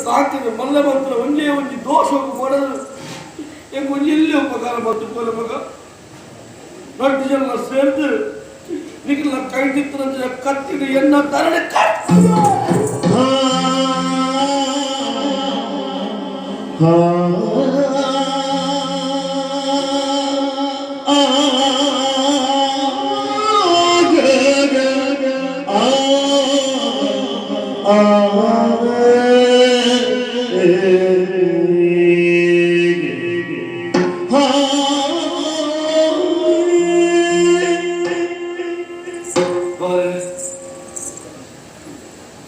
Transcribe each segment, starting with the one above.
ಸಾಕಿದ ಮಲ್ಲ ಮಂತ್ರ ಒಂಜೇ ಒಂಜಿ ದೋಷ ಮಾಡದು ಎಂಕ್ ಒಂಜಿ ಎಲ್ಲಿ ಉಪಕಾರ ಮತ್ತು ಪೋಲೆ ಮಗ ರಡ್ಡು ಜನ ಸೇರ್ದು ನಿಖಿಲ ಕೈಟಿತ್ತರಂಚ ಕತ್ತಿಡು ಎನ್ನ ತರಡೆ ಕಟ್ಟು.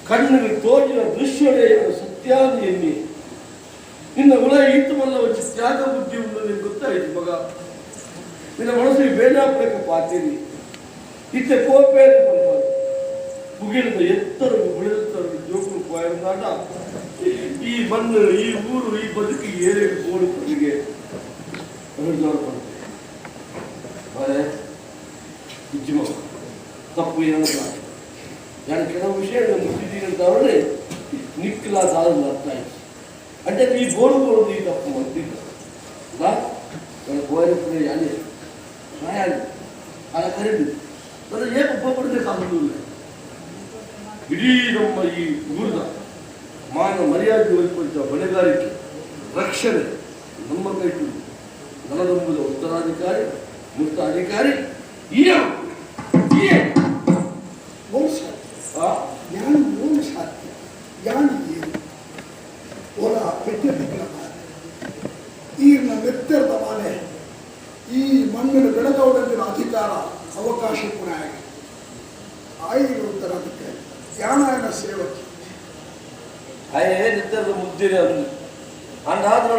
ಕಣ್ಣಿಗೆ ತೋಜಿನ ದೃಶ್ಯವೇ ಸತ್ಯಾದ ಎನ್ನಿ. ನಿನ್ನ ಉಳ ಈತು ಮಲ್ಲ ಒಂಜಿ ತ್ಯಾಗ ಬುದ್ಧಿ ಉಂಡು ನಿಂಗೆ ಗೊತ್ತಾಯ್ತು ಮಗ. ನಿನ್ನ ಮನಸ್ಸಿಗೆ ಬೇಜಾಪುರಕ್ಕೆ ಪಾತೀರಿ ಇತ್ತೆ ಕೋಪೇನೆ ಪನ್ಪ ಮುಗಿಲದ ಎತ್ತರಗು ಬುಳೆದತ್ತರಗು ಜೋಕುಲು ಪೋಯಂದಾಂಡ ಈ ಮಣ್ಣು, ಈ ಊರು, ಈ ಬದುಕು ಏರಿಗೆ ಬೋಡು ಪಲ್ಲಿಗೆ ಪಂತೆ ಬಾರೆ ಇಜ್ಜಿ ಮಗ. ತಪ್ಪು ಏನಲ್ಲ. ನಾನು ಕೆಲವು ವಿಷಯ ಮುಟ್ಟಿದ್ದೀನಿ ಅಂತ ಅವರೇ ನಿಕ್ಕಲ ದಾದಲ್ಲ ಅರ್ಥ ಆಯ್ತು. అంటే నీ బోడు బోడు ఈ తప్పు మంది ನನ್ನ ಕೋಯಪುರ ಯಾನೆ ರಾಯಾలి ಅలా ಕರೆದು ನನ್ನ ಏಕ ಒಬ್ಬೊಬ್ಬರನ್ನೇ ಕಾಣುವುದಿಲ್ಲ. ಇಡೀ ನಮ್ಮ ಈ ಊರಿನ ಮಾನ ಮರ್ಯಾದೆ ಒಯ್ಕೊಂಡ ಹೊಣೆಗಾರಿಕೆ, ರಕ್ಷಣೆ ನಮ್ಮ ಕೈಟು. ನಲದಂಬುದ ಉತ್ತರಾಧಿಕಾರಿ, ಮುಕ್ತ ಅಧಿಕಾರಿ ಈ ಈ ಓಂ ಸಾಧ್ಯ ಯಾನು ಓಂ ಸಾಧ್ಯ ಯಾನು ಏನು ಓಲ ಪೆಟ್ಟೆ ಈರ್ನ ನೆತ್ತೆರ್ದ ಮಾಲೆ ಈ ಮಣ್ಣಿನ ಬೆಳಗೌಡಂದಿನ ಅಧಿಕಾರ ಅವಕಾಶ ಪುನಃ ಆಗಿ ಆಯಿರು ಉತ್ತರ. ಅದಕ್ಕೆ ಯಾನಾಯನ ಸೇವಕಿ. ಅಯ್ಯೇ ನಿತ್ಯದ ಮುದ್ದಿರೆ ಅಂದು ಅಂಡಾದ್ರ.